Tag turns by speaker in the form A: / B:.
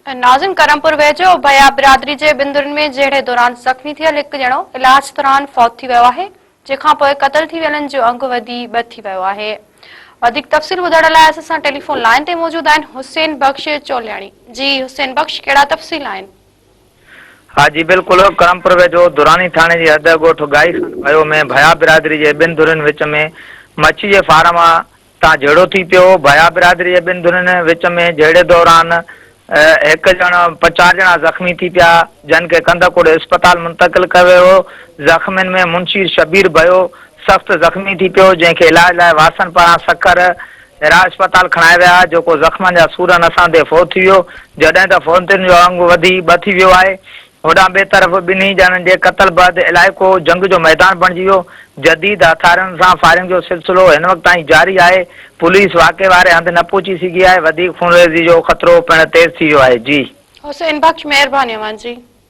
A: ناظم ڪرمپور ويجهو ڀيا برادري جي ٻن ڌرين ۾ جهيڙي دوران زخمي ٿيل هڪ ڄڻو علاج دوران فوت ٿي ويو آهي، جنهن کان پوء قتل ٿي ويلن جو انگ وڌي ٻه ٿي ويو آهي. وڌيڪ تفصيل ٻڌائڻ لاء اسان سان ٽيليفون لائين تي موجود آهن حسين بخش چولياڻي. جي حسين بخش ڪهڙا تفصيل آهن؟
B: ها جي بلڪل ڪرمپور ويجهو دراني ٿاڻي جي حد ڳوٺ گائي خان ڀيو ۾ ڀيا برادري جي ٻن ڌرين وچ ۾ مڇي جي فارم تان جهيڙو ٿي پيو، ڀيا برادري جي ٻن ڌرين وچ ۾ جهيڙي دوران هڪ ڄڻو چار ڄڻا زخمي ٿي پيا، جن کي ڪنڌڪوٽ اسپتال منتقل ڪيو ويو، زخمين ۾ منشير شبير ڀيو سخت زخمي ٿي پيو، جنهن کي علاج لاء وارثن پاران سکر هيرا اسپتال کڻائي ويا، جيڪو زخمن جا سور نه سهندي فوت ٿي ويو، جڏهن ته فوتين جو انگ وڌي ٻه ٿي ويو آهي. هوڏانهن ٻئي طرف ٻنهي ڄڻن جي قتل بعد علائقو جنگ جو ميدان بڻجي ويو، جديد هٿيارن سان فائرنگ جو سلسلو هن وقت تائين جاري آهي، پوليس واقعي واري هنڌ نه پهچي سگهي آهي، وڌيڪ خونريزي جو خطرو پڻ تيز ٿي ويو آهي. جي.
A: حسين بخش مهرباني اوهان جي.